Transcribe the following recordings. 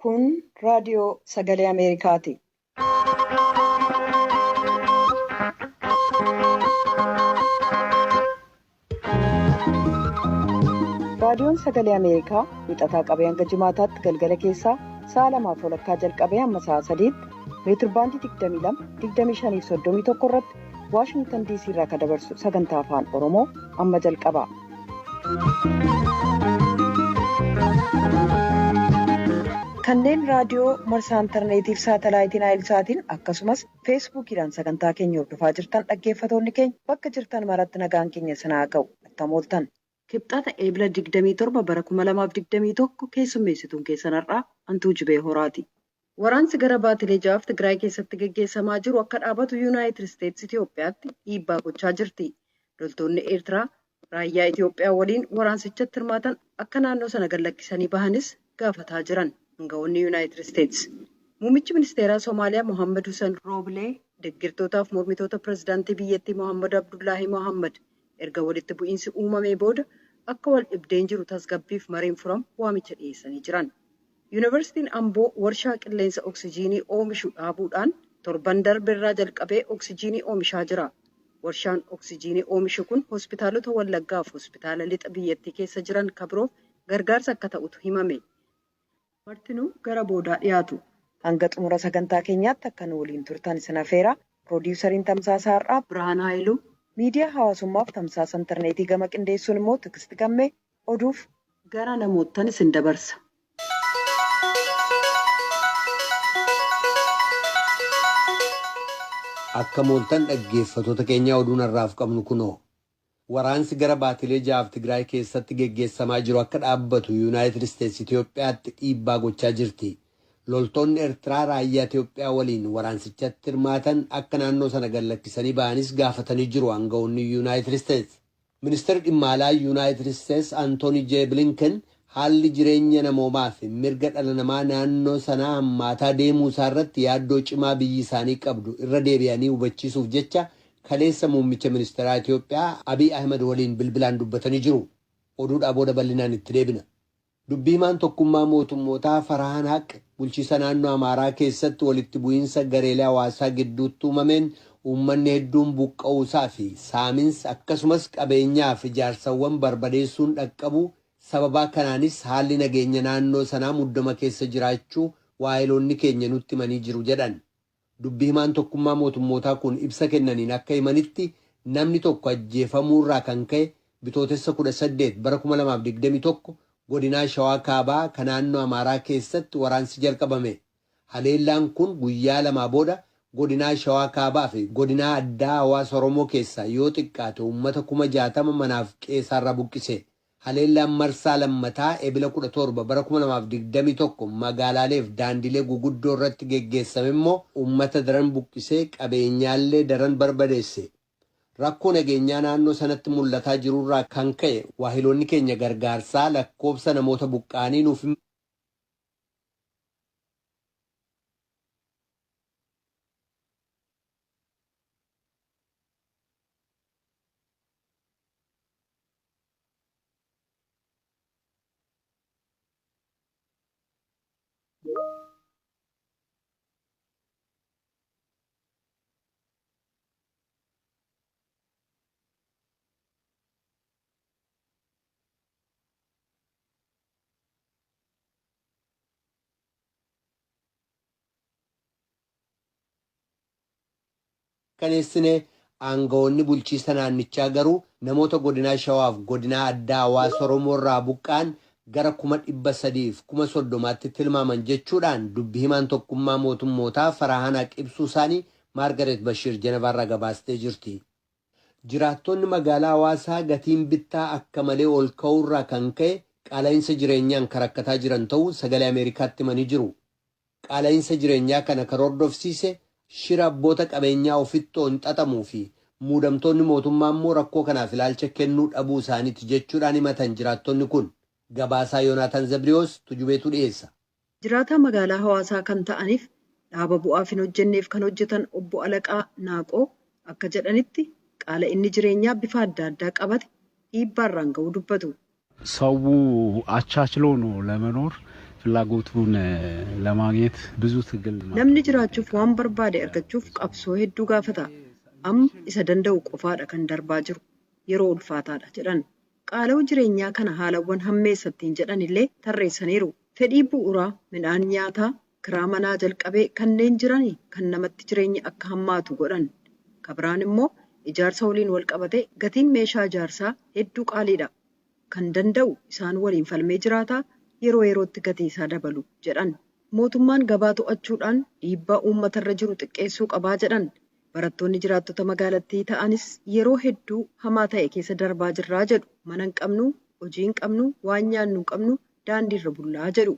Kun raadiyoo sagalee Ameerikaati. Raadiyoon sagalee Ameerikaa wixataa qabee hanga jimaataatti galgala keessaa sa'a lamaaf walakkaa jalqabee hamma sa'a sadiitti meetirbaandii 22, 25 fi 31 irratti Waashingtan DC irraa kan dabarsu sagantaa afaan Oromoo amma jalqaba. Kanneen raadiyoo marsaa intarneetiif saatalaayitiin Naayilsaatiin akkasumas feesbuukiidhaan sagantaa keenya hordofaa jirtan dhaggeeffatoonni keenya bakka jirtan maratti nagaan keenya sinaa ga'u attam ooltan. Kibxata Eebila 27 bara 2021 keessummeessituun keessan har'aa Antuu Jibee Horaati. Waraansi gara baatilee ja'aaf Tigraay keessatti geggeessamaa jiru akka dhaabatu Yuunaayitid Isteetsi Itoophiyaatti dhiibbaa gochaa jirti. Loltoonni Eertiraa raayyaa Itoophiyaa waliin waraansichatti hirmaatan akka naannoo sana gad lakkisanii bahanis gaafataa jiran aangawoonni Yuunaayitid Isteetsi. Muummichi ministeeraa Somaaliyaa Mohaammed Hussein Rooblee deeggartootaaf mormitoota pirezidaantii biyyattii Mohaammed Abdullaahi Mohaammed erga walitti bu'iinsi uumamee booda akka wal dhibdeen jiru tasgabbiif mariin furamu waamicha dhiyeessanii jiran. Yuunivarsiitiin Amboo warshaa qilleensa oksijiinii oomishu dhaabuudhaan torban darbe irraa jalqabee oksijiinii oomishaa jira. Warshaan oksijiinii oomishu kun hospitaalota Wallaggaa fi hospitaala lixa biyyattii keessa jiran kabiroof gargaarsa akka ta'utu himame. Martinuu gara boodaa dhiyaatu. Hanga xumura sagantaa keenyaatti akka nu waliin turtan isin afeera. Piroodiwusariin Tamsaasaa Har'aa Birhaan Haayiluu, miidiyaa hawaasummaaf tamsaasa intarneetii gama qindeessuun immoo Tigisti Gammee oduuf gara namoottan isin dabarsa. Akka mooltan dhaggeeffatoota keenyaa oduun har'aaf qabnu kunoo. Waraansi gara baatilee ja'aaf Tigraay keessatti geggeessamaa jiru akka dhaabbatu Yuunaayitid Isteetsi Itoophiyaatti dhiibbaa gochaa jirti. Loltoonni Eertiraa raayyaa Itoophiyaa waliin waraansichatti hirmaatan akka naannoo sana gad lakkisanii ba'anis gaafatanii jiru aangawoonni Yuunaayitid Isteetsi. Ministeerri dhimma alaa Yuunaayitid Isteetsi Antoonii J. Bilinken haalli jireenya namoomaa fi mirga dhala namaa naannoo sanaa hammaataa deemuu isaa irratti yaaddoo cimaa biyyi isaanii qabdu irra deebi'anii hubachiisuuf jecha kaleessa muummicha ministeeraa Itoophiyaa Abiy Ahmed waliin bilbilaan dubbatanii jiru. Oduudhaa booda bal'inaan itti deebina. Dubbii himaan tokkummaa mootummootaa Farahaan Haq bulchiisa naannoo Amaaraa keessatti walitti bu'iinsa gareelee hawaasaa gidduutti uumameen uummanni hedduun buqqa'uusaa fi saaminsa akkasumas qabeenyaa fi ijaarsawwan barbadeessuun dhaqqabu sababaa kanaanis haalli nageenya naannoo sanaa muddama keessa jiraachuu waayiloonni keenya nutti himanii jiru jedhan. Dubbii himaan tokkummaa mootummootaa kun ibsa kennaniin akka himanitti namni tokko ajjeefamuurraa kan ka'e bitootessa 18 bara 2021 godinaa Shawaa Kaabaa kan naannoo Amaaraa keessatti waraansi jalqabame. Haleellaan kun guyyaa lamaa booda godinaa Shawaa Kaabaa fi godinaa addaa hawaasa Oromoo keessaa yoo xiqqaate uummata 60,000 manaaf qe'eesaarraa buqqise. Haleellaan marsaa lammataa Ebila 17 bara 2021 magaalaaleef daandilee guguddoo irratti geggeessame immoo uummata daran buqqisee qabeenyaallee daran barbadeesse. Rakkoo nageenyaa naannoo sanatti mul'ataa jirurraa kan ka'e waahiloonni keenya gargaarsaa lakkoobsa namoota buqqa'anii nuuf hin mirkaneessine aangawoonni bulchiisa naannichaa garuu namoota godinaa Shawaaf godinaa addaa hawaasa Oromoo irraa buqqa'an gara 330,000tti tilmaaman jechuudhaan dubbi himaan tokkummaa mootummootaa Farahaan Haq ibsuu isaanii Maargaret Bashiir Jenevaarraa gabaastee jirti. Jiraattonni magaalaa Hawaasaa gatiin bittaa akka malee ol ka'uurraa kan ka'e qaala'insa jireenyaan kan rakkataa jiran ta'uu sagalee Ameerikaatti himanii jiru. Qaala'insa jireenyaa kana kan hordofsiise shira abboota qabeenyaa ofittoon xaxamuu fi muudamtoonni mootummaa immoo rakkoo kanaaf ilaalcha kennuu dhabuu isaaniiti jechuudhaan himatan jiraattonni kun. Gabaasaa Yoonaataan Zebriyoos Tujubeetu dhiyeessa. Jiraataa magaalaa Hawaasaa kan ta'aniif dhaaba bu'aaf hin hojjenneef kan hojjetan obbo Alaqaa Naaqoo akka jedhanitti Qaala'inni jireenyaa bifa adda addaa qabate dhiibbaarraan ga'uu dubbatu. ሰው አቻችሎ ነው ለመኖር ፍላጎቱን ለማግኘት ብዙ ትግል Namni jiraachuuf waan barbaade argachuuf qabsoo hedduu gaafata. Amma isa danda'u qofaadha kan darbaa jiru. Yeroo ulfaataadha jedhan. Qaala'uu jireenyaa kana haalawwan hammeessattiin jedhan illee tarreessaniiru. Fedhii bu'uuraa midhaan nyaataa, kiraa manaa jalqabee kanneen jiran kan namatti jireenya akka hammaatu godhan. Kabiraan immoo ijaarsa waliin wal qabatee gatiin meeshaa ijaarsaa hedduu qaaliidha. Kan danda'u isaan waliin falmee jiraataa, yeroo yerootti gatii isaa dabalu jedhan. Mootummaan gabaa to'achuudhaan dhiibbaa uummatarra jiru xiqqeessuu qabaa jedhan. Barattoonni jiraattota magaalattii ta'anis yeroo hedduu hamaa ta'e keessa darbaa jirraa jedhu. Mana hin qabnu, hojii hin qabnu, waan nyaannu hin qabnu, daandiirra bullaa jedhu.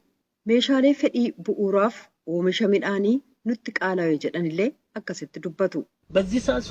Meeshaalee fedhii bu'uuraaf oomisha midhaanii nutti qaala'e jedhanillee akkasitti dubbatu. በዚህ ሰዓት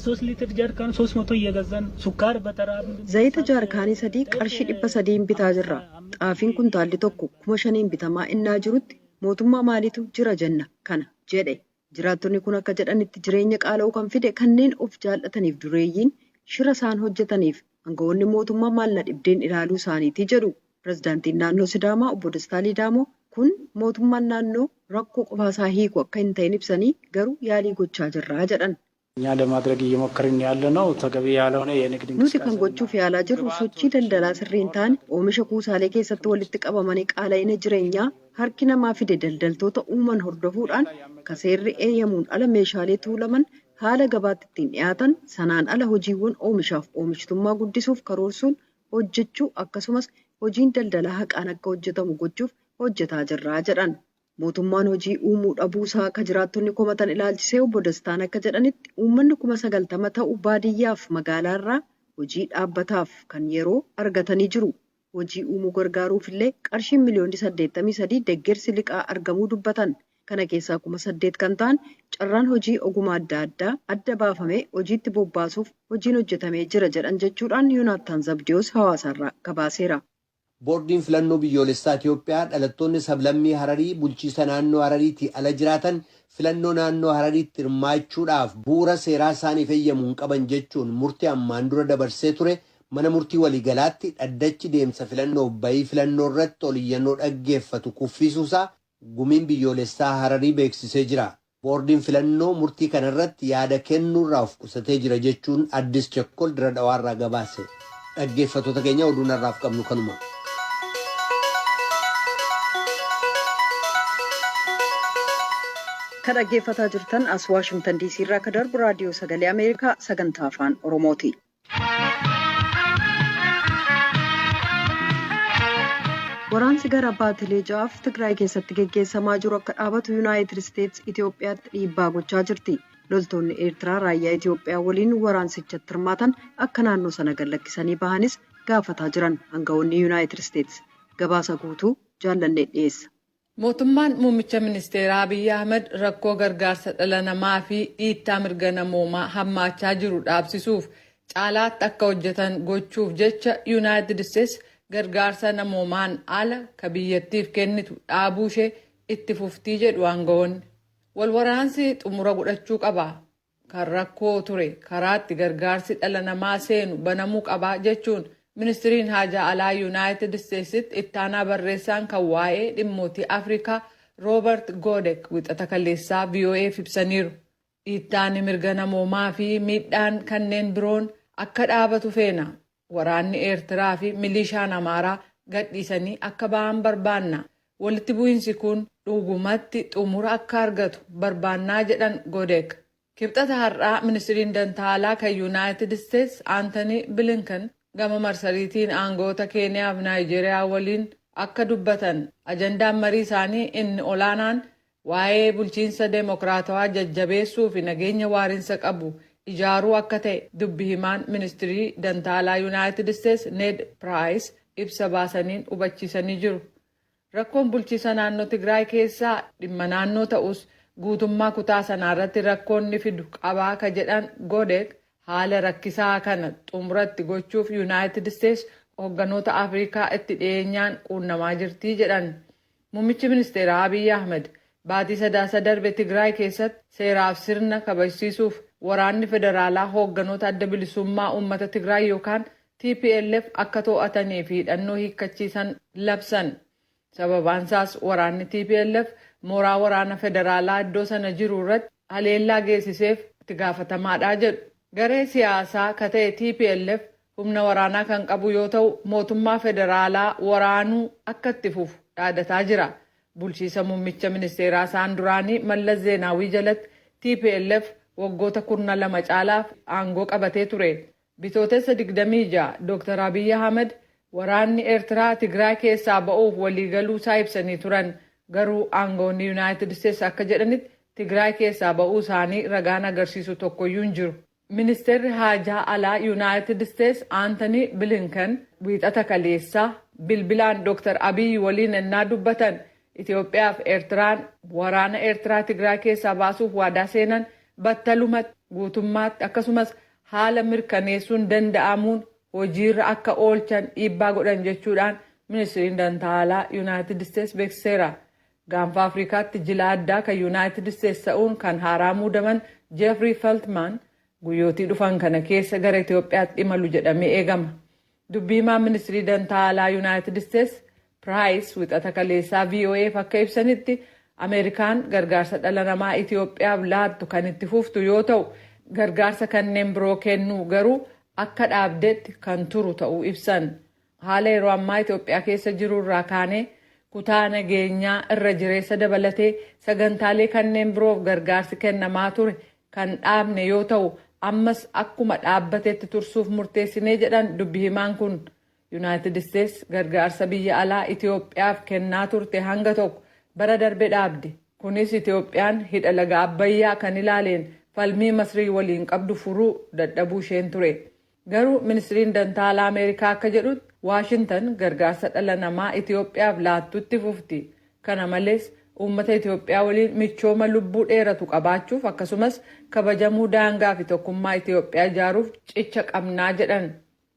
ሶስት ሊትር ጀሪካን 300 እየገዛን ሱካር በተራ Zayita jaarkaanii sadii qarshii 300n bitaa jirra. Xaafiin kuntaalli tokko 5,000n bitamaa innaa jirutti mootummaa maaliitu jira jenna kana jedhe. Jiraattonni kun akka jedhanitti jireenya qaala'uu kan fide kanneen of jaallataniif dureeyyiin shira isaan hojjetaniif aangawoonni mootummaa maal na dhibdeen ilaaluu isaaniiti jedhu. Pireezidaantiin naannoo Sidaamaa obbo Dastaa Liidaamoo kun mootummaan naannoo rakkoo qofaasaa hiiku akka hin ta'in ibsanii garuu yaalii gochaa jirraa jedhan. እኛ ለማድረግ እየሞከርን ያለ ነው ተገቢ ያልሆነ የንግድ Nuti kan gochuuf yaalaa jirru sochii daldalaa sirrii hin taane, oomisha kuusaalee keessatti walitti qabamanii qaala'ina jireenyaa harki namaa fide daldaltoota uuman hordofuudhaan ka seerri eeyyamuun ala meeshaalee tuulaman haala gabaatti ittiin dhiyaatan sanaan ala hojiiwwan oomishaaf oomishtummaa guddisuuf karoorsuun hojjechuu, akkasumas hojiin daldalaa haqaan akka hojjetamu gochuuf hojjetaa jirraa jedhan. Mootummaan hojii uumuu dhabuusaa akka jiraattonni komatan ilaalchisee obbo Dastaan akka jedhanitti uummanni 90,000 ta'u baadiyyaaf magaalaarraa hojii dhaabbataaf kan yeroo argatanii jiru. Hojii uumuu gargaaruuf illee qarshiin miliyoonni 83 deeggarsi liqaa argamuu dubbatan. Kana keessaa 8,000 kan ta'an carraan hojii ogummaa adda addaa adda baafamee hojiitti bobbaasuuf hojiin hojjetamee jira jedhan jechuudhaan Yoonaattaan Zabdiyoos hawaasaarraa gabaaseera. Boordiin filannoo biyyoolessaa Itoophiyaa dhalattoonni sablammii Hararii bulchiisa naannoo Harariitii ala jiraatan filannoo naannoo Harariitti hirmaachuudhaaf bu'uura seeraa isaaniif eeyyamu hin qaban jechuun murtii ammaan dura dabarsee ture mana murtii waliigalaatti dhaddachi deemsa filannoo bayii filannoo irratti oliyyannoo dhaggeeffatu kuffisuusaa gumiin biyyoolessaa Hararii beeksisee jira. Boordiin filannoo murtii kanarratti yaada kennuurraa of qusatee jira jechuun Addis Chekkol dira dhawaarraa gabaase. Dhaggeeffattoota keenya, oduun har'aaf qabnu kanuma. Kan dhaggeeffataa jirtan as Waashingtan Diisii irraa akka darbu Raadiyoo Sagalee Ameerikaa sagantaa Afaan Oromooti. Waraansi gara baatilee 6f Tigraay keessatti geggeessamaa jiru akka dhaabatu Yuunaayitid Isteetsi Itoophiyaatti dhiibbaa gochaa jirti. Loltoonni Eertiraa raayyaa Itoophiyaa waliin waraansichatti hirmaatan akka naannoo sana gad lakkisanii bahanis gaafataa jiran aangawoonni Yuunaayitid Isteetsi. Gabaasa guutuu Jaallannee dhiyeessa. Mootummaan muummicha ministeeraa Abiyyi Ahmed rakkoo gargaarsa dhala namaa fi dhiittaa mirga namoomaa hammaachaa jiru dhaabsisuuf caalaatti akka hojjetan gochuuf jecha Yuunaayitid Isteetsi gargaarsa namoomaan ala ka biyyattiif kennitu dhaabuu ishee itti fuftii jedhu aangawoonni. Walwaraansi xumura godhachuu qaba. Kan rakkoo ture karaatti gargaarsi dhala namaa seenu banamuu qabaa jechuun ministiriin haajaa alaa Yuunaayitid Isteetsitti ittaanaa barreessaan kan waa'ee dhimmootii Afrikaa Roobert Godek wixata kaleessaa VOAf ibsaniiru. Dhiittaan mirga namoomaa fi miidhaan kanneen biroon akka dhaabatu feena. Waraanni Eertiraa fi milishaan Amaaraa gadhiisanii akka ba'an barbaanna. Walitti bu'iinsi kun dhugumatti xumura akka argatu barbaannaa jedhan Godek. Kibxata har'aa ministiriin dantaalaa kan Yuunaayitid Isteets Aantanii Bilinkan gama marsariitiin aangoota Keeniyaa fi Naayijeeriyaa waliin akka dubbatan, ajandaan marii isaanii inni olaanaan waa'ee bulchiinsa deemokiraatawaa jajjabeessuu fi nageenya waarinsa qabu ijaaruu akka ta'e dubbi himaan ministirii dantaalaa Yuunaayitid Isteets Ned Piraayis ibsa baasaniin hubachiisanii jiru. Rakkoon bulchiinsa naannoo Tigraay keessaa dhimma naannoo ta'us guutummaa kutaa sanaarratti rakkoon ni fidu qabaa ka jedhan Godek, haala rakkisaa kana xumuratti gochuuf Yuunaayitid Isteets hoogganoota Afrikaa itti dhiyeenyaan quunnamaa jirtii jedhan. Muummichi ministeeraa Abiyyi Ahmed baatii Sadaasa darbe Tigraay keessatti seeraaf sirna kabajsiisuuf Waraanni federaalaa hoogganoota Adda Bilisummaa Uummata Tigraay yookaan TPLF akka to'atanii fi hidhannoo hiikkachiisan labsan. Sababaan isaas waraanni TPLF mooraa waraana federaalaa iddoo sana jiru irratti haleellaa geessiseef itti gaafatamaadha jedhu. Garee siyaasaa ka ta'e TPLF humna waraanaa kan qabu yoo ta'u, mootummaa federaalaa waraanuu akka itti fufu dhaadataa jira. Bulchiisa muummicha ministeeraa isaan duraanii Mallas Zeenaawii jalatti TPLF waggoota 12 caalaaf aangoo qabatee ture. Bitootessa 26 Dr. Abiyyi Ahmed waraanni Eertiraa Tigraay keessaa ba'uuf waliigaluu isaa ibsanii turan. Garuu aangoonni Yuunaayitid Isteetsi akka jedhanitti, Tigraay keessaa ba'uu isaanii ragaan agarsiisu tokkoyyuu hin jiru. Ministeerri haajaa alaa Yuunaayitid Isteetsi Aantanii Bilinkan Wiixata kaleessaa bilbilaan Dr. Abiyyi waliin ennaa dubbatan, Itoophiyaa fi Eertiraan waraana Eertiraa Tigraay keessaa baasuuf waadaa seenan battalumatti, guutummaatti, akkasumas haala mirkaneessuun danda'amuun hojiirra akka oolchan dhiibbaa godhan jechuudhaan ministiriin dantaa alaa Yuunaayitid Isteetsi beeksiseera. Gaanfa Afrikaatti jila addaa kan Yuunaayitid Isteetsi ta'uun kan haaraa muudaman Jeefrii Feltmaan guyyootii dhufan kana keessa gara Itoophiyaatti imalu jedhamee eegama. Dubbii himaan ministirii dantaa alaa Yuunaayitid Isteetsi Piraayis Wixata kaleessaa VOAf akka ibsanitti, Ameerikaan gargaarsa dhala namaa Itoophiyaaf laattu kan itti fuftu yoo ta'u, gargaarsa kanneen biroo kennuu garuu akka dhaabdetti kan turu ta'uu ibsan. Haala yeroo ammaa Itoophiyaa keessa jiru irraa kaanee kutaa nageenyaa irra jireessa dabalatee sagantaalee kanneen biroof gargaarsi kennamaa ture kan dhaabne yoo ta'u, ammas akkuma dhaabbatetti tursuuf murteessinee jedhan dubbi himaan kun. Yuunaayitid Isteetsi gargaarsa biyya alaa Itoophiyaaf kennaa turte hanga tokko bara darbe dhaabde. Kunis Itoophiyaan hidha laga Abbayyaa kan ilaaleen falmii Masrii waliin qabdu furuu dadhabuu isheen ture. Garuu ministiriin dantaa alaa Ameerikaa akka jedhutti, Waashintan gargaarsa dhala namaa Itoophiyaaf laattutti fufti. Kana malees uummata Itoophiyaa waliin michooma lubbuu dheeratu qabaachuuf, akkasumas kabajamuu daangaa fi tokkummaa Itoophiyaa ijaaruuf cicha qabnaa jedhan.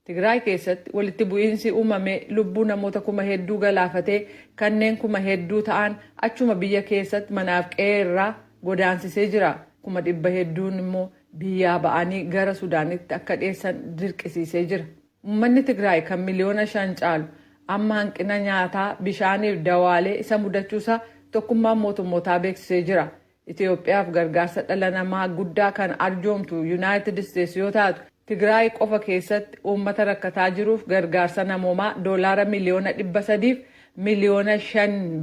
Tigraay keessatti walitti bu'iinsi uumame lubbuu namoota kuma hedduu galaafatee, kanneen kuma hedduu ta'an achuma biyya keessatti manaaf qe'ee irraa godaansisee jira. 100,000 hedduun immoo biyyaa ba'anii gara Sudaanitti akka dheessan dirqisiisee jira. Uummanni Tigraay kan 5 miliyoona caalu amma hanqina nyaataa, bishaaniif dawaalee isa mudachuusaa Tokkummaan Mootummootaa beeksisee jira. Itoophiyaaf gargaarsa dhala namaa guddaa kan arjoomtu Yuunaayitid Isteetsi yoo taatu, Tigraay qofa keessatti uummata rakkataa jiruuf gargaarsa namoomaa doolaara 305 miliyoona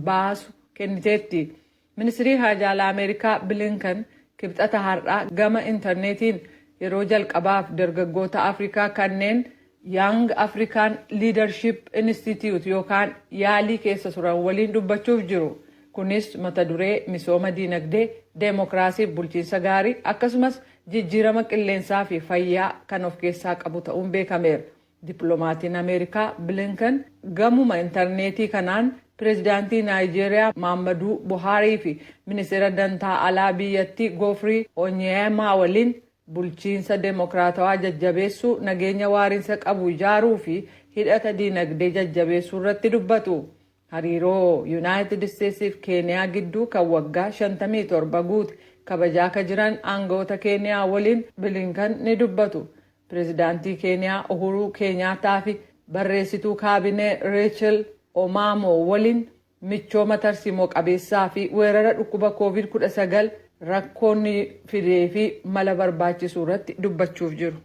baasu kenniteetti. Ministirii haajaa alaa Ameerikaa Bilinkan Kibxata har'aa gama intarneetiin yeroo jalqabaaf dargaggoota Afrikaa kanneen Young African Leadership Institute yookaan YALI keessa turan waliin dubbachuuf jiru. Kunis mata duree misooma diinagdee, deemokiraasii fi bulchiinsa gaarii, akkasumas jijjiirama qilleensaa fi fayyaa kan of keessaa qabu ta'uun beekameera. Dippiloomaatiin Ameerikaa Bilinkan gamuma intarneetii kanaan pireezidaantii Naayijeeriyaa Maammaduu Buhaarii fi ministeera dantaa alaa biyyattii Goofrii Onyeemaa waliin bulchiinsa deemokiraatawaa jajjabeessuu, nageenya waariinsa qabu ijaaruu fi hidhata diinagdee jajjabeessuu irratti dubbatu. Hariiroo Yuunaayitid Isteetsii fi Keeniyaa gidduu kan waggaa 57 guute kabajaa akka jiran aangawoota Keeniyaa waliin Bilinkan ni dubbatu. Pireezidaantii Keeniyaa Uhuruu Keenyaataa fi barreessituu kaabinee Reechel Omaamoo waliin michooma tarsiimoo qabeessaa fi weerara dhukkuba COVID-19 rakkoonni fidee fi mala barbaachisu irratti dubbachuuf jiru.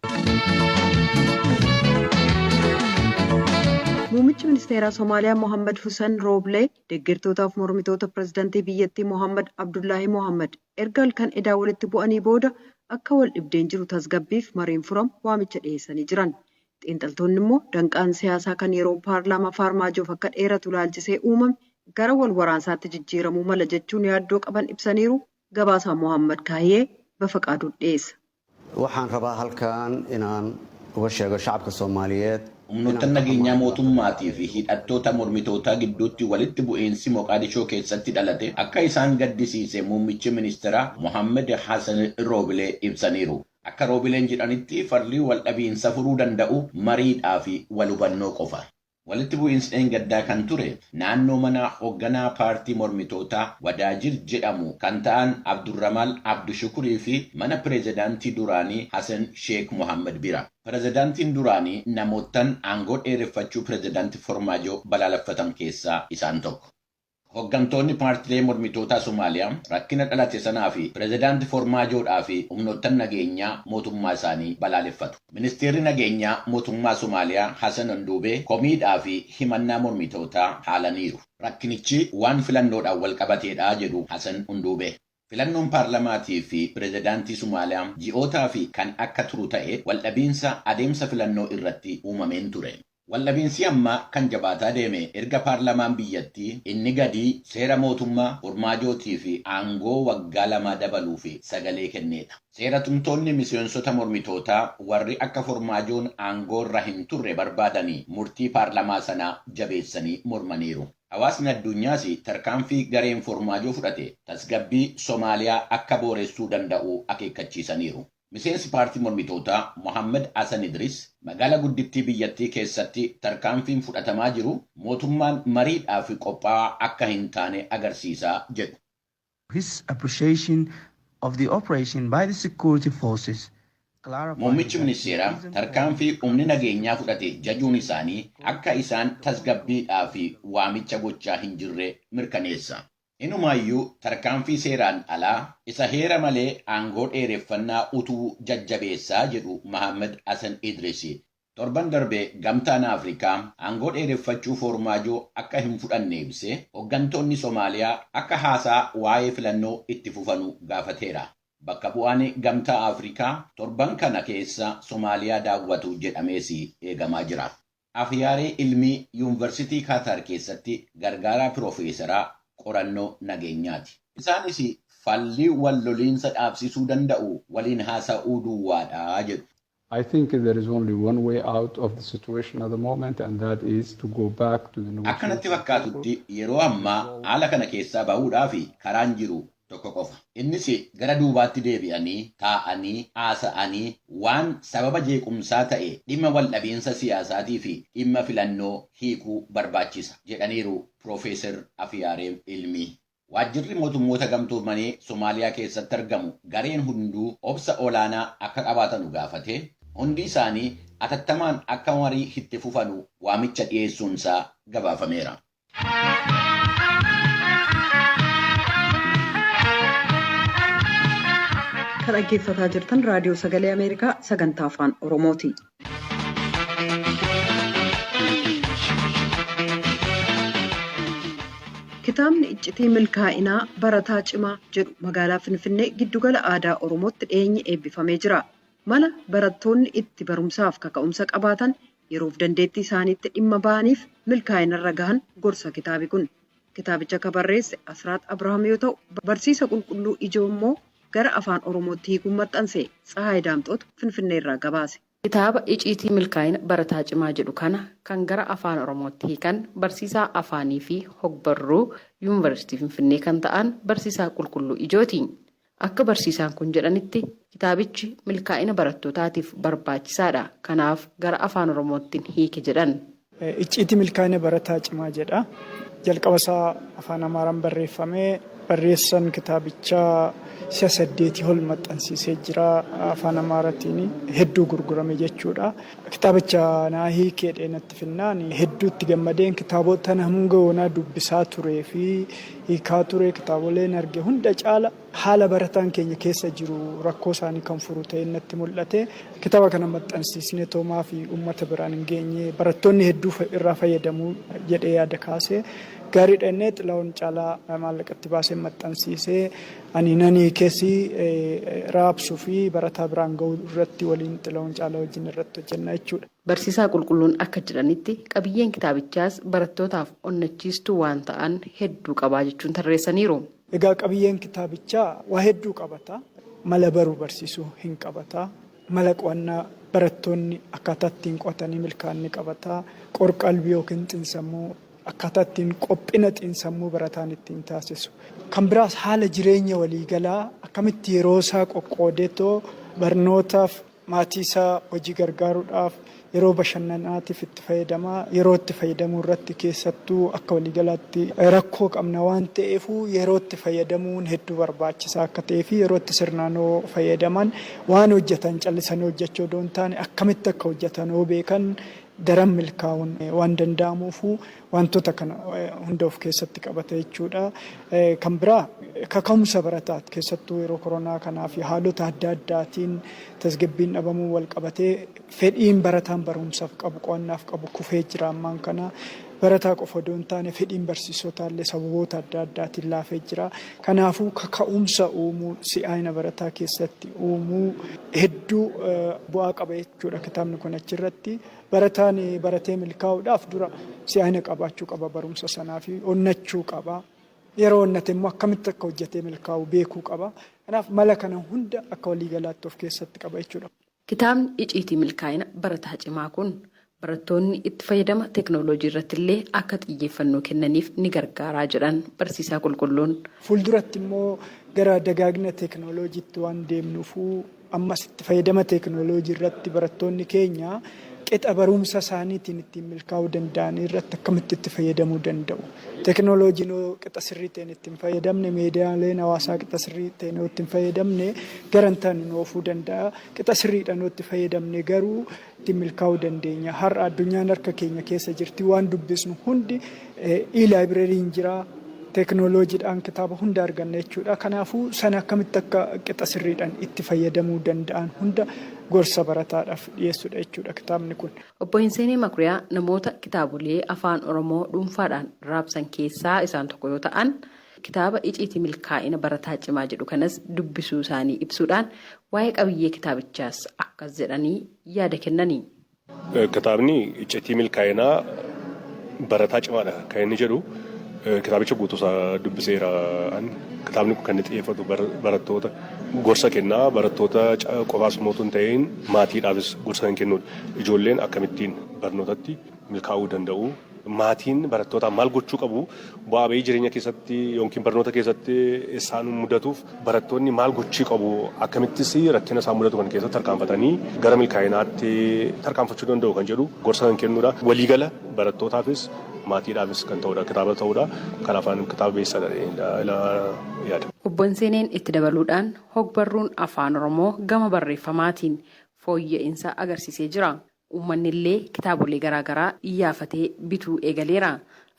Muummichi ministeeraa Somaaliyaa Mohammad Hussein Rooblee deeggartootaaf mormitoota pirezidaantii biyyattii Mohammad Abdullaahi Mohammad erga halkan edaa walitti bu'anii booda akka wal dhibdeen jiru tasgabbiif mariin furamu waamicha dhiyeessanii jiran. Xiinxaltoonni immoo danqaan siyaasaa kan yeroo paarlaamaa Faarmaajoof akka dheeratu ilaalchisee uumame gara wal waraansaatti jijjiiramuu mala jechuun yaaddoo qaban ibsaniiru. Gabaasaa Mohammad Kaayyee Bafaqaaduu dhiyeessa. Waxaan rabaa halkan inaan uga sheego shacabka Soomaaliyeed. Humnoota nageenyaa mootummaatii fi hidhattoota mormitootaa gidduutti walitti bu'iinsi Moqaadishoo keessatti dhalate akka isaan gaddisiise muummichi ministeeraa Mohaammed Hassan Roobilee ibsaniiru. Akka Roobileen jedhanitti, farlii wal dhabiinsa furuu danda'u mariidhaa fi wal hubannoo qofa. Walitti bu'iinsi dheengaddaa kan ture naannoo mana hoogganaa paartii mormitootaa Wadaajir jedhamu kan ta'an Abdurrahmaan Abdushukurii fi mana pireezidaantii duraanii Hassan Sheekh Mohammed bira. Pireezidaantiin duraanii namoottan aangoo dheereffachuu pireezidaantii Formaajoo balaaleffatan keessaa isaan tokko. Hooggantoonni paartilee mormitootaa Somaaliyaa rakkina dhalate sanaa fi pireezidaantii Formaajoodhaa fi humnoottan nageenyaa mootummaa isaanii balaaleffatu. Ministeerri nageenyaa mootummaa Somaaliyaa Hassan Anduubee komiidhaa fi himannaa mormitootaa haalaniiru. Rakkinichi waan filannoodhaan wal qabateedha jedhu Hassan Anduubee. Filannoon paarlamaatii fi pireezidaantii Somaaliyaa ji'ootaa fi kan akka turu ta'e waldhabiinsa adeemsa filannoo irratti uumameen ture. Waldhabiinsi ammaa kan jabaataa deeme erga paarlamaan biyyattii inni gadii seera mootummaa Formaajootii fi aangoo waggaa 2 dabaluu fi sagalee kenneedha. Seera tumtoonni miseensota mormitootaa warri akka Formaajoon aangoo irra hin turre barbaadanii murtii paarlamaa sanaa jabeessanii mormaniiru. Hawaasni addunyaas tarkaanfii gareen Formaajoo fudhate tasgabbii Somaaliyaa akka booressuu danda'u akeekkachiisaniiru. Miseensi paartii mormitootaa Mohammed Hassan Idris magaalaa guddittii biyyattii keessatti tarkaanfiin fudhatamaa jiru mootummaan mariidhaaf qophaa'aa akka hin taane agarsiisaa jedhu. His appreciation of the operation by the security forces. Muummichi ministeeraa tarkaanfii humni nageenyaa fudhate jajuun isaanii akka isaan tasgabbiidhaa fi waamicha gochaa hin jirre mirkaneessa. Inumaayyuu tarkaanfii seeraan alaa isa heera malee aangoo dheereffannaa utuu jajjabeessaa jedhu Mohammed Hassan Idris. Torban darbe gamtaan Afrikaa aangoo dheereffachuu Formaajoo akka hin fudhanne ibsee hooggantoonni Somaaliyaa akka haasaa waa'ee filannoo itti fufanu gaafateera. Bakka bu'aan gamtaa Afrikaa torban kana keessa Somaaliyaa daawwatu jedhamees eegamaa jira. Afyaaree Ilmii Yuunivarsiitii Kaataar keessatti gargaaraa piroofeesaraa qorannoo nageenyaati. Isaanis falli wal loliinsa dhaabsisuu danda'u waliin haasa'uu duwwaadha jedhu. I think there is only one way out of the situation at the moment, and that is to go back to the Akkanatti fakkaatutti yeroo ammaa haala kana keessaa bahuudhaaf karaan jiru tokko qofa. Innis gara duubaatti deebi'anii taa'anii haasa'anii waan sababa jeequmsaa ta'e dhimma waldhabiinsa siyaasaatii fi dhimma filannoo hiikuu barbaachisa jedhaniiru Piroofeesar Afiyaaree Ilmii. Waajjirri mootummoota gamtoomanii Somaaliyaa keessatti argamu gareen hunduu obsa olaanaa akka qabaatanu gaafate hundi isaanii atattamaan akka marii itti fufanu waamicha dhiyeessuunsaa gabaafameera. Kan dhaggeeffataa jirtan raadiyoo sagalee Ameerikaa sagantaa afaan Oromooti. Kitaabni iccitii milkaa'inaa barataa cimaa jedhu magaalaa Finfinnee giddugala aadaa Oromootti dhiyeenya eebbifamee jira. Mala barattoonni itti barumsaaf kaka'umsa qabaatan yeroof dandeettii isaaniitti dhimma ba'aniif milkaa'inarra gahan gorsa kitaabi kun. Kitaabicha kan barreesse Asraat Abrahaam yoo ta'u, barsiisa qulqulluu ijoo immoo gara afaan Oromootti hiikuun maxxanse. Tsahaay Daamxootu Finfinneerraa gabaase. Kitaaba icciitii milkaa'ina barataa cimaa jedhu kana kan gara afaan Oromootti hiikan barsiisaa afaanii fi hogbarruu Yuunivarsiitii Finfinnee kan ta'an barsiisaa qulqulluu ijooti. Akka barsiisaan kun jedhanitti kitaabichi milkaa'ina barattootaatiif barbaachisaadha. Kanaaf gara afaan Oromootti hiike jedhan. Icciitii milkaa'ina barataa cimaa jedha. Jalqaba isaa afaan Amaaraan barreeffamee barreessaan kitaabichaa si'a 8 ol maxxansiisee jira afaan Amaaraatiin hedduu gurgurame jechuudha. Kitaabicha naa hiikee natti finnaan hedduutti gammadeen kitaabota hanga yoonaa dubbisaa turee fi hiikaa ture kitaaboleen arge hunda caala haala barataan keenya keessa jiru rakkoo isaanii kan furu ta'e natti mul'ate. Kitaaba kana maxxansiisnee toomaa fi uummata biraan hin geenye barattoonni hedduu irraa fayyadamuu jedhee yaada kaase. Gaariidha innee Xilahuun Caalaa maallaqatti baasee maxxansiisee ani nani keessi raabsuu fi barataa biraan gahuu irratti waliin Xilahuun Caalaa wajjin irratti hojjenna jechuudha. Barsiisaa qulqulluun akka jedhanitti qabiyyeen kitaabichaas barattootaaf onnachiistuu waan ta'an hedduu qabaa jechuun tarreessaniiru. Egaa qabiyyeen kitaabichaa waa hedduu qabata. Mala baruu barsiisuu hin qabata. Mala qo'annaa barattoonni akkaataa ittiin qo'atanii milkaa'an qabata. Qorqalbii yookiin xiinsammuu akkaataa ittiin qophina xiinsammuu barataan ittiin taasisu. Kan biraas haala jireenya waliigalaa akkamitti yeroo isaa qoqqoodeetoo barnootaaf maatii isaa hojii gargaaruudhaaf Yeroo bashannanaatiif itti fayyadamaa, yeroo itti fayyadamuu irratti keessattuu akka waliigalaatti rakkoo qabna waan ta'eef, yeroo itti fayyadamuun hedduu barbaachisaa akka ta'ee fi yeroo itti sirnaan yoo fayyadaman, waan hojjetan callisanii hojjechuu odoo hin taane akkamitti akka hojjetan yoo beekan, daran milkaa'uun waan danda'amuufu wantoota kana hunda of keessatti qabata jechuudha. Kan biraa kaka'umsa barataati. Keessattuu yeroo koronaa kanaa fi haalota adda addaatiin tasgabbiin dhabamuu wal qabatee fedhiin barataan barumsaaf qabu, qo'annaaf qabu kufee jira ammaan kana. Barataa qofa odoo hin taane fedhiin barsiisotaa illee sababoota adda addaatiin laafee jira. Kanaafuu kaka'umsa uumuu, si'aayina barataa keessatti uumuu hedduu bu'aa qaba jechuudha kitaabni kun achirratti. Barataan baratee milkaa'uudhaaf dura si'aayina qabaachuu qaba, barumsa sanaa fi onnachuu qaba. Yeroo onnate immoo akkamitti akka hojjetee milkaa'u beekuu qaba. Kanaaf mala kana hunda akka waliigalaatti of keessatti qaba jechuudha. Kitaabni Iciitii Milkaa'ina Barataa Cimaa kun barattoonni itti fayyadama teeknooloojii irratti illee akka xiyyeeffannoo kennaniif ni gargaaraa jedhan barsiisaa Qulqulluun. Fuulduratti immoo gara dagaagina teeknooloojiitti waan deemnuufuu, ammas itti fayyadama teeknooloojii irratti barattoonni keenya qixa barumsa isaaniitiin ittiin milkaa'uu danda'an irratti akkamitti itti fayyadamuu danda'u. Teeknooloojiin yoo qixa sirrii ta'een ittiin fayyadamne, miidiyaaleen hawaasaa qixa sirrii ta'een yoo ittiin fayyadamne, gara hin taane nu oofuu danda'a. Qixa sirriidhaan yoo itti fayyadamne garuu ittiin milkaa'uu dandeenya. Har'a addunyaan harka keenya keessa jirti. Waan dubbisnu hundi e-libraryn jira. Teeknooloojiidhaan kitaaba hunda arganna jechuudha. Kanaafuu sana akkamitti akka qixa sirriidhaan itti fayyadamuu danda'an hunda gorsa barataadhaaf dhiyeessudha jechuudha kitaabni kun. Obbo Hinseenee Makuriyaa namoota kitaabolee Afaan Oromoo dhuunfaadhaan raabsan keessaa isaan tokko yoo ta'an, kitaaba Iciitii Milkaa'ina Barataa Cimaa jedhu kanas dubbisuu isaanii ibsuudhaan waa'ee qabiyyee kitaabichaas akkas jedhanii yaada kennani. Kitaabni Icciitii Milkaa'inaa Barataa Cimaadha kan inni jedhu, kitaabicha guutuusaa dubbiseera. Kitaabni kun kan inni xiyyeeffatu barattoota gorsa kennaa, barattoota qofaas mootuu hin ta'in maatiidhaafis gorsa kan kennudha. Ijoolleen akkamittiin barnootatti milkaa'uu danda'u? Maatiin barattootaa maal gochuu qabu? Bu'aa bahii jireenya keessatti yookiin barnoota keessatti isaan mudatuuf barattoonni maal gochuu qabu? Akkamittis rakkina isaan mudatu kan keessatti tarkaanfatanii gara milkaa'inaatti tarkaanfachuu danda'u kan jedhu gorsa kan kennudha. Waliigala barattootaafis maatiidhaafis kan ta'udha, kitaaba ta'udha. Kanaaf kitaaba beessaadha yaada. Obbo Hinseeneen itti dabaluudhaan hogbarruun Afaan Oromoo gama barreeffamaatiin fooyya'insa agarsiisee jira. Uummanni illee kitaabolee garaagaraa iyyaafatee bituu eegaleera.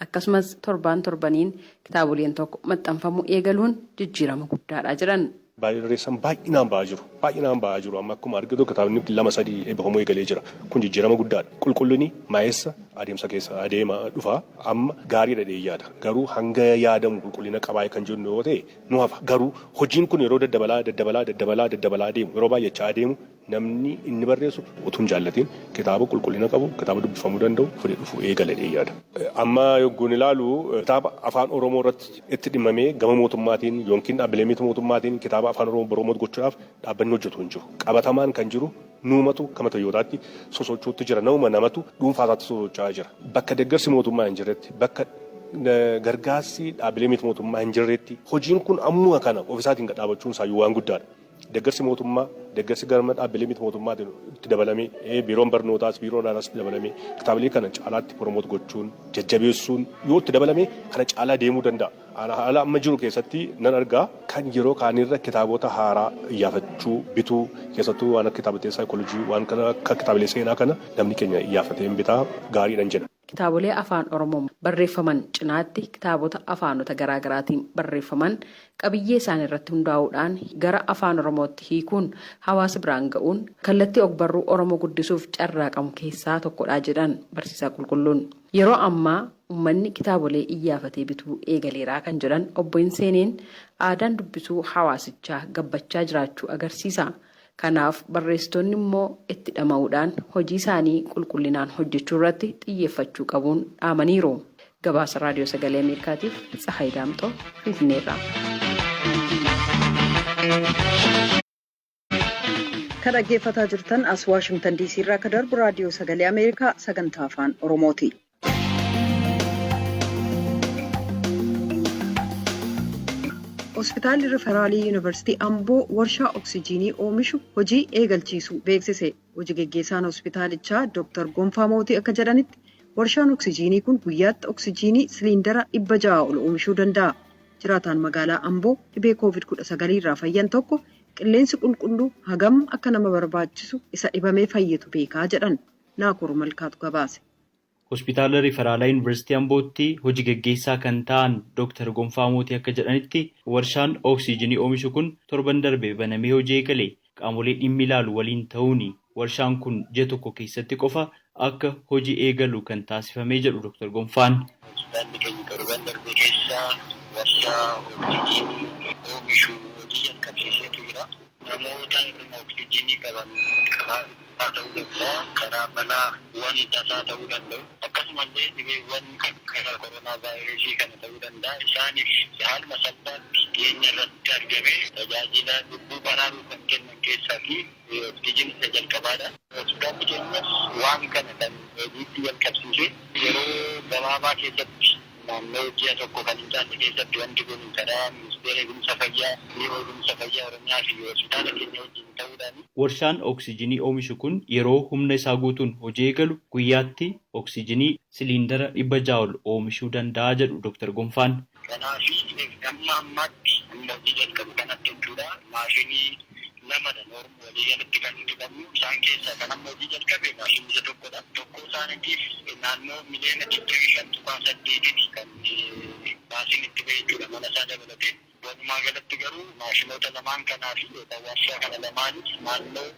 Akkasumas torbaan torbaniin kitaaboleen tokko maxxanfamuu eegaluun jijjiirama guddaadha jedhan. Barreessan baay'inaan ba'aa jiru. Baay'inaan ba'aa jiru. Amma akkuma argitu kitaabni lama sadii eebbifamuu eegalee jira. Kun jijjiirama guddaadha. Qulqullinni maa'essa adeemsa keessa adeema dhufa. Amma gaariidha yaada. Garuu hanga yaadamu qulqullina qabaa kan jennu yoo ta'e nu hafa. Garuu hojiin kun yeroo daddabalaa daddabalaa daddabalaa daddabalaa adeemu, yeroo baay'achaa adeemu, namni inni barreessu utuu hin jaallatiin kitaaba qulqullina qabu, kitaaba dubbifamuu danda'u fudhee dhufuu eegale yaada. Amma yogguun ilaalu kitaaba Afaan Oromoo irratti itti dhimmamee gama mootummaatiin yookiin dhaabbilee miti mootummaatiin kitaaba Afaan Oromoo promote gochuudhaaf dhaabbanni hojjetu hin jiru. Qabatamaan kan jiru nuumatu kama Toyootaatti sosochuutti jira. Nama namatu dhuunfaa isaatti sosocho'aa jira. Bakka deeggarsi mootummaa hin jirretti, bakka gargaarsi dhaabbilee miti mootummaa hin jirretti, hojiin kun ammuma kana ofisaatiin dhaabachuun isaayyuu waan guddaadha. Deeggarsi mootummaa, deeggarsi gama dhaabbilee miti mootummaatiin itti dabalamee, biiroon barnootaas biiroon aadaas itti dabalamee, kitaabilee kana caalaatti promote gochuun, jajjabeessuun yoo itti dabalame kana caalaa deemuu danda'a. Haala amma jiru keessatti nan argaa kan yeroo kaanirra kitaabota haaraa iyyaafachuu, bituu, keessattuu waan akka kitaabolee saayikoolojii, waan akka kitaabilee seenaa kana namni keenya iyyaafatee bitaa, gaariidhaan jedha. Kitaabolee Afaan Oromoo barreeffaman cinaatti kitaabota afaanota garaagaraatiin barreeffaman qabiyyee isaan irratti hundaa'uudhaan gara Afaan Oromootti hiikuun hawaasa biraan ga'uun kallattii ogbarruu Oromoo guddisuuf carraaqamu keessaa tokkodha jedhan barsiisaa Qulqulluun. Yeroo ammaa uummanni kitaabolee iyyaafatee bituu eegaleeraa kan jedhan obbo Hinseeneen, aadaan dubbisuu hawaasichaa gabbachaa jiraachuu agarsiisa. Kanaaf barreessitoonni immoo itti dhama'uudhaan hojii isaanii qulqullinaan hojjechuu irratti xiyyeeffachuu qabuun dhaamaniiru. Gabaasa Raadiyoo Sagalee Ameerikaatiif Tsahaay Daamxoo, Finfinneerraa. Kan dhaggeeffataa jirtan as Waashingtan DC irraa akka darbu Raadiyoo Sagalee Ameerikaa sagantaa Afaan Oromooti. Hospitaalli Riferaalii Yuunivarsiitii Amboo warshaa oksijiinii oomishu hojii eegalchiisuu beeksise. Hojii geggeessaan hospitaalichaa Dr. Gonfaa Mootii akka jedhanitti warshaan oksijiinii kun guyyaatti oksijiinii siliindara 600 ol oomishuu danda'a. Jiraataan magaalaa Amboo dhibee Covid-19 irraa fayyan tokko qilleensi qulqulluu hagam akka nama barbaachisu isa dhibamee fayyitu beekaa jedhan. Naakoor Malkaatu gabaase. Hospitaala Riferaalaa Yuunivarsiitii Ambootti hojii geggeessaa kan ta'an Dr. Gonfaa Mootii akka jedhanitti warshaan oksijiinii oomishu kun torban darbe banamee hojii eegale qaamolee dhimmi ilaalu waliin ta'uun warshaan kun ji'a tokko keessatti qofa akka hojii eegalu kan taasifamee jedhu Dr. Gonfaan. Hospitaalli keenya torban darbe keessa warshaa oksijiinii oomishu hojii jalqabsiiseetu jira. Namoota hir'ina oksijiinii qaban karaa ta'uu danda'a, karaa balaa waan tasaa ta'uu danda'u, akkasumallee dhibeewwan kan koronaa vaayirasii kana ta'uu danda'a. Isaaniif haaluma salphaatti dhiyeenya irratti argamee tajaajila lubbuu baraaruu kan kennan keessaa fi oksijiin isa jalqabaadha. Hospitaalli keenyas waan kana kan hojiitti jalqabsiise yeroo gabaabaa keessatti naannoo ji'a tokko kan hin caalle keessatti wanti kun karaa ministeera eegumsa fayyaa, biiroo eegumsa fayyaa Oromiyaa fi hospitaala keenya wajjin ta'uudhaan. Warshaan oksijiinii oomishu kun yeroo humna isaa guutuun hojii eegalu guyyaatti oksijiinii siliindara 600 ol oomishuu danda'a jedhu Dr. Gonfaan. Kanaaf amma ammaatti humna hojii jalqabu kanatti jechuudha maashinii lamadha noormu walii galatti kan nuti qabnu isaan keessaa kan amma hojii jalqabe maashinii isa tokkodha. Tokko isaaniitiif naannoo miliyoona 25.8 kan baasiin itti ba'e jechuudha mana isaa dabalatee. Walumaa galatti garuu maashinoota lamaan kanaa fi warshaa kana lamaaniif naannoo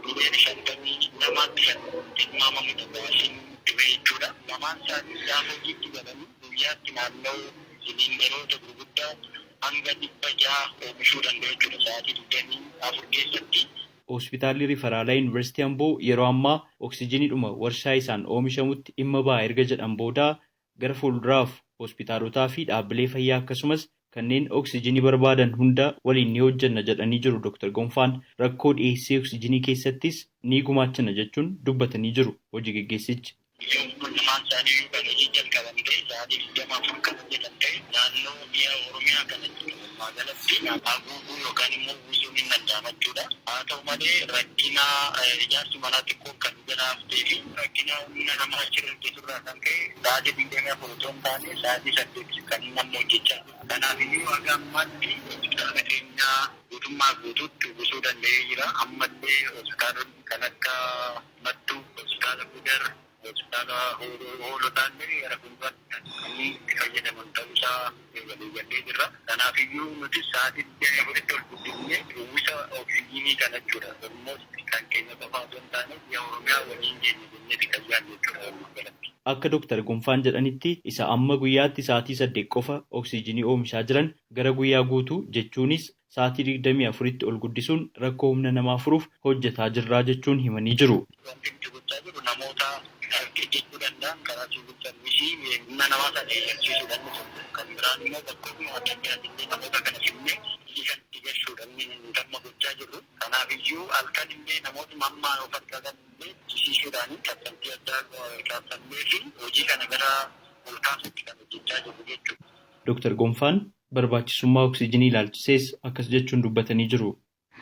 miliyoona 52tti kan tilmaamamudha baasiin itti ba'e jechuudha. Lamaan isaanii gaafa hojiitti galanii guyyaatti naannoo siliindaroota gurguddaa hanga 600 oomishuu danda'u jechuudha sa'aatii 24 keessatti. Hospitaalli Riferaalaa Yuunivarsiitii Amboo yeroo ammaa oksijiiniidhuma warshaa isaan oomishamutti dhimma ba'a erga jedhan booda gara fuulduraaf hospitaalotaa fi dhaabbilee fayyaa akkasumas kanneen oksijiinii barbaadan hunda waliin ni hojjenna jedhanii jiru Dr. Gonfaan. Rakkoo dhiyeessii oksijiinii keessattis ni gumaachina jechuun dubbatanii jiru hojii geggeessichi. Lamaan isaanii kan hojii jalqaban ta'e sa'aatii 24 kan hojjetan ta'e naannoo biyya Oromiyaa kanatti walumaa galatti haguuguu yookaan immoo uwwisuun hin danda'ama jechuudha. Haa ta'u malee rakkina ijaarsi manaa xiqqoo kan jala haftee fi rakkina humna namaa achirra hojjeturraa kan ka'e sa'aatii 24 otoo hin taane sa'aatii 8 kan namni hojjechaa jiru. Kanaaf iyyuu haga ammaatti hospitaala keenya guutummaa guutuutti uwwisuu danda'ee jira. Ammallee hospitaalonni kan akka Mattuu, hospitaala Gudar, hospitaala Hoolotaallee gara fuulduraatti kan itti fayyadaman ta'uusaa waliigallee jirra. Kanaaf iyyuu nuti sa'aatii 24tti ol guddifnee uwwisa oksijiinii kana jechuudha. Almost kan keenya qofaa osoo hin taane biyya Oromiyaa waliin geenye jenneeti kan yaadnu jechuudha walumaa galatti. Akka Dr. Gonfaan jedhanitti isa amma guyyaatti sa'aatii 8 qofa oksijiinii oomishaa jiran gara guyyaa guutuu jechuunis sa'aatii 24tti ol guddisuun rakkoo humna namaa furuuf hojjetaa jirraa jechuun himanii jiru. Wanti nuti gochaa jirru namoota jechuu danda'an karaa siviil sarviisii humna namaa sana eegalchiisuudhaan ni tokko. Kan biraan immoo bakkootuma adda addaatillee namoota kana fidnee itti gashuudhaan ni damma gochaa jirru. Kanaaf iyyuu halkan illee namootuma ammaan of harkaa illee jisiisuudhaan kaffaltii addaa kaffallee fi hojii kana gara ol kaasutti kan hojjechaa jirru jechuudha. Dr. Gonfaan barbaachisummaa oksijiinii ilaalchisees akkas jechuun dubbatanii jiru.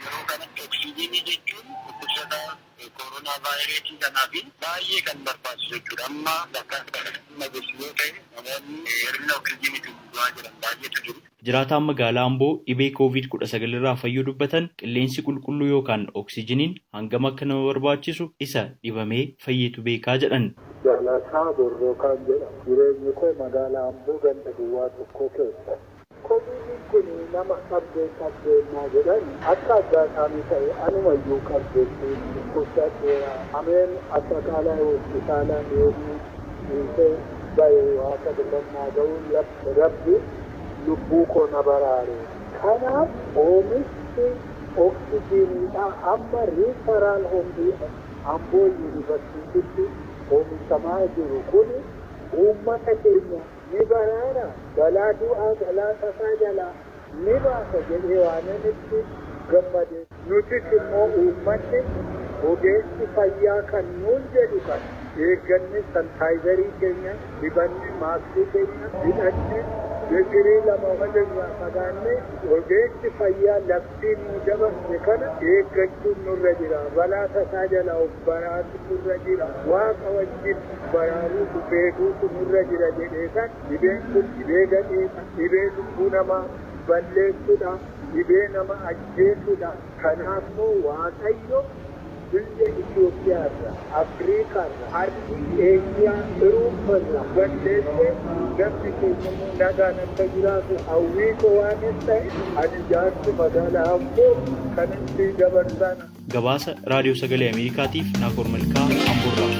Yeroo kanatti oksijiinii jechuun dhukkubsataa koronaa vaayirasii kanaaf baay'ee kan barbaachisu jechuudha. Amma bakka amma gosi yoo ta'e namoonni hir'ina oksijiiniitiin du'aa jiran baay'eetu jiru. Jiraataan magaalaa Amboo dhibee Covid-19 irraa fayyuu dubbatan qilleensi qulqulluu yookaan oksijiiniin hangam akka nama barbaachisu isa dhibamee fayyetu beekaa jedhan. Jallataa Borrookaan jedhama. Jireenyi koo magaalaa Amboo ganda duwwaa tokko keessa. Koviidiin kun nama qabdee qabdeennaa jedhan akka aggaatamii ta'e anumayyuu qabdeessuun dhukkubsadheera. Ameen addaqaalaa hospitaalaa deemuu dhiisee bahe waaqa bilannaa ga'uun rabbi lubbuu koo na baraare. Kanaaf oomishni oksijiiniidha amma riifaraal hombii Amboo yuunivarsiitiitti oomishamaa jiru kun uummata keenya ni baraara balaa du'aa balaa tasaa jalaa ni baasa jedhee waan itti gammade. Nutis immoo uummanni ogeessi fayyaa kan nuun jedhu kan eegganne sanitaayizarii keenya dibanne maaskii keenya hidhanne Meetirii 2 walirraa fagaannee ogeessi fayyaa labsii nu dabarse kana eeggachuun nurra jira. Balaa tasaa jalaa of baraaruutu nurra jira. Waaqa wajjin baraaruutu beekuutu nurra jira jedhee kan dhibeen kun dhibee gadheedha. Dhibee lubbuu namaa balleessuudha. Dhibee nama ajjeesuudha. Kanaafuu Waaqayyo biyya Itoophiyaarra, Afriikaarra, Ardii, Eeshiyaa, Awurooppaarra balleessee namni keenya immoo nagaan akka jiraatu hawwii koo waan hin ta'e ani jaarsi magaalaa Amboo kanatti dabarsan. Gabaasa Raadiyoo Sagalee Ameerikaatiif Naakoor Malkaa Amboorraa.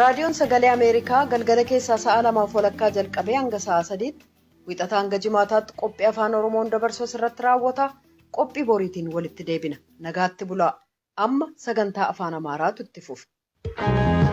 Raadiyoon Sagalee Ameerikaa galgala keessaa sa'a 2:30 jalqabee hanga sa'a 3tti wixataa hanga jimaataatti qophii afaan Oromoon dabarsu asirratti raawwata. Qophii boriitiin walitti deebina. Nagaatti bulaa. Amma sagantaa afaan Amaaraatu itti fufa.